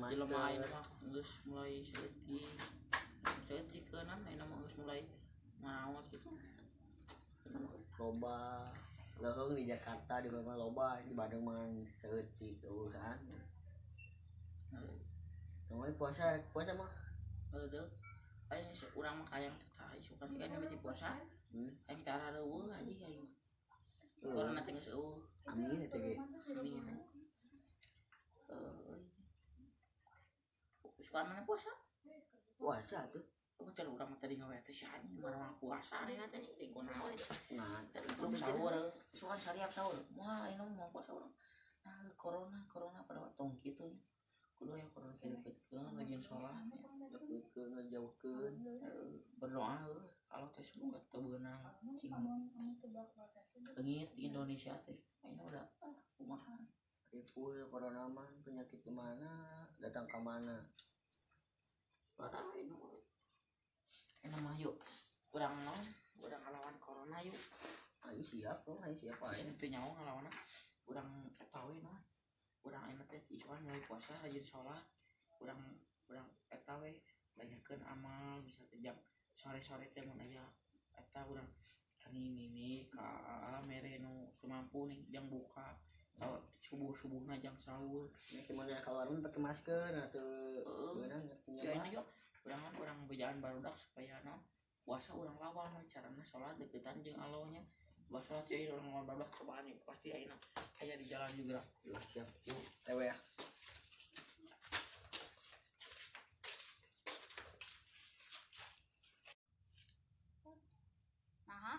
masker. Jelema ayeuna mah geus mulai saeutik. Saeutik keunan ayeuna mah geus mulai manaon kitu. Loba leuheung di Jakarta, di mana loba, di Bandung mah saeutik eueuhan. Namanya puasa, puasa mah. Heuh. Aing urang mah kayang teh tah isukan teh kan mesti puasa. Aing teh areueuh aja aing. Corona teh geus eueuh. Amin eta ge. Amin. Heuh. Suka mana puasa? Puasa tuh. Oh, can urang mah tadi ngawe teh si anjing mana puasa aing teh teh kunaon. Nah, tadi belum sahur, suka sariap sahur. Wah, ini mau puasa urang. Nah, corona, corona pada tong kitu nih. Kudu aya corona teh deukeutkeun rajin sholat ya. Deukeutkeun, ngajauhkeun. Berdoa heuh, kalau teh semoga teu beunang cing leungit di Indonesia teh. Ayeuna udah kumaha. Ripuh ya corona mah, penyakit ke mana, datang ke mana. Parah ini mah. Ini mah yuk, urang naon, urang ngalawan corona yuk. Ayo siap dong, ayo siap aja. Geus teu nyaho ngalawanna. Urang eta we naon. Urang ayeuna teh isukan mulai puasa rajin sholat. Urang urang eta we banyakkeun amal, misalnya jam sore-sore teh mun aya eta urang kani nini ka mere nu teu mampu nih jang buka. Atau subuh-subuhna jang sahur. Ya, gimana kalau orang pakai masker atau Heeh. gimana ngertinya Ya mah. ini yuk, urang kan urang bejaan barudak supaya naon puasa urang lawan we carana sholat deketan jeung Allahnya. Bah sholat ya urang lawan barudak cobaan yuk pasti ayeuna aya di jalan juga. Yuk, siap. Yuk, TW ya. Nah,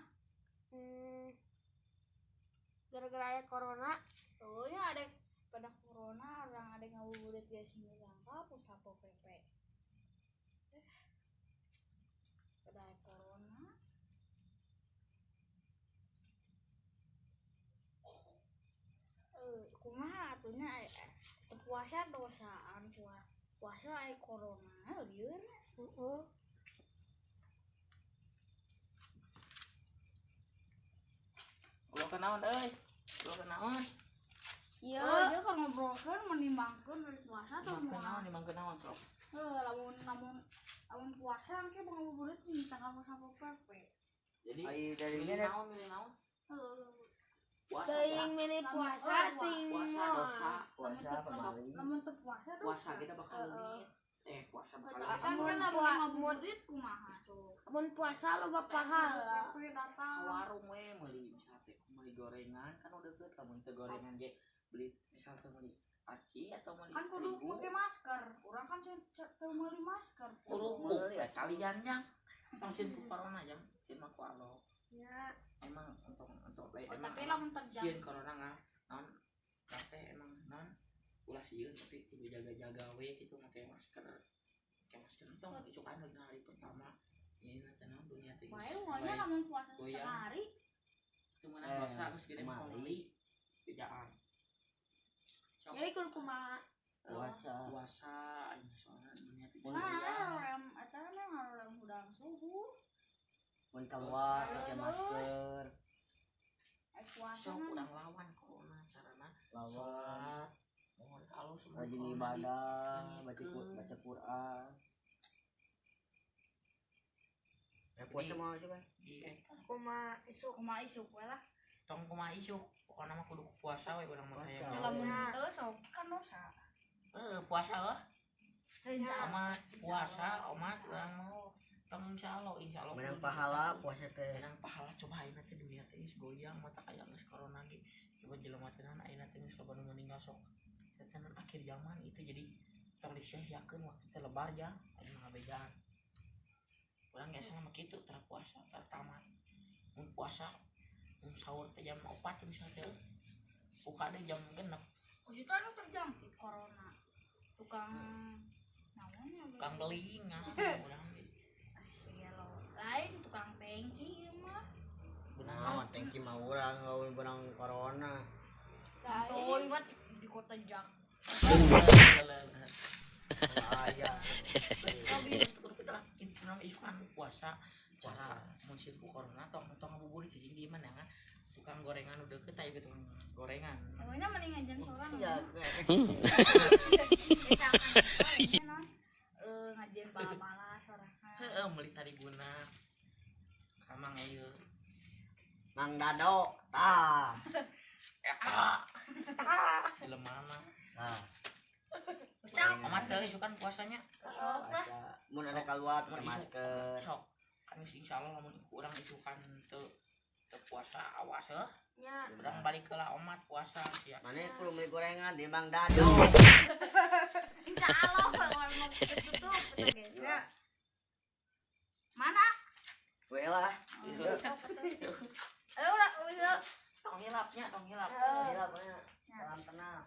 Gara-gara ada corona. Oh ya ada pada corona orang ada ngabuburit di sini langka pusat PP. Pada ada corona. Kumaha atunya teu puasa dosaan puasa aya corona lieur. Heeh. Ulah kenaon euy. Ulah kenaon. Iya. Oh, dia kalau ngobrolkeun menimbangkeun dari puasa atau Nimangkeun naon, moal. nimangkeun naon sok. Heuh, lamun lamun lamun puasa engke ngabuburit minta ka Satpol PP. Jadi Ai dari milih mana? naon, milih naon? Heuh. Puasa Teuing ya. milih Lamun- puasa oh, teuing Puasa moal. dosa. Puasa pamali. Lamun teu puasa dosa. Puasa kita bakal Heeh. leungit. Puasa bakal Tapi leungit. kan Lamun lamun ngabuburit kumaha tuh. Mun puasa loba pahala. PP datang. Ka warung we meuli misalnya teh meuli gorengan kan udah deket lamun teu gorengan ge beli misalnya teh meuli aci atau meuli Kan kudu terigu. pakai masker. Urang kan teu meuli masker. Kerupuk Meuli ya kalian jang. Tong sieun ku corona jang, sieun mah ku Allah. Ya. Emang untuk Oh, emang tapi lamun terjang sieun corona ngah naon teh emang naon ulah sieun tapi kudu jaga-jaga we gitu make masker. Make masker tong isukan dina hari pertama. Ini nanti naon dunia teh. Wae moalnya lamun puasa Goyang. setengah hari. Cuma nang dosa geus gede mah Kemari. meuli bejaan. Sok. Jadi kudu kumaha? Puasa. Puasa aing soalnya dunia teh Nah, goyang. orang eta mah orang hudang subuh. Mun keluar pakai masker. Puasa Sok mah. urang lawan corona carana Lawan. sholat mohon ka Allah semoga Rajin corona ibadah, dileungitkeun. baca Quran. Ya puasa Jadi- mah sih kan. Di eta Kumaha isuk? Kumaha isuk we lah. Tong kumaha isuk pokona mah kudu puasa we urang mah Puasa. hayang. Lamun Ya. teu sok kan dosa. Heuh, puasa heuh. Ya. Omat puasa omat urang mau tong insyaallah insyaallah Menang kudu pahala puasa teh. Menang pahala coba ayeuna teh dunia teh geus goyang mata aya geus corona ge. Coba jelema teh naon ayeuna teh geus loba nu meninggal sok. Teh naon akhir zaman itu jadi tong disia-siakeun waktu teh lebar jang ayeuna ngabejaan. Urang biasa mah kitu tara puasa tara tamat. Mun puasa mun sahur teh jam 4 misalnya teh buka deh jam 6. Oh, itu anu terjangkit corona. Tukang naonnya we? Tukang beling ah urang ge. Sia lo. Lain tukang tangki ieu mah. Benar. Nah, tangki mah urang gawe benang corona. Tuh, mah di kota Jak. Aya. Terus kudu kita lah intina mah isukan puasa cara mun sieun ku corona tong tong ngabuburit cicing di mana kan Tukang gorengan udah deket aja, tukang gorengan. Pokoknya mending ngajian sorangan. Ya. Misalkan eh non ngajian bala-bala sorangan. Heeh, meuli tariguna. Kamang ieu. Mang Dado tah. Jelema mah. Tah. Omat teh isukan puasanya. Puasa. Mun ada keluar Mun pakai isuk masker. Sok kan geus insyaallah lamun urang isukan teu teu puasa, awas heuh. Nya. Urang balik ke lah omat puasa sia. Mana kudu beli gorengan di Mang Dado. Insya Allah kalau mau tutup gitu ya. Mana? We lah. Udah. Tong hilapnya, tong hilap. Gila, pokoknya. Salam kenal.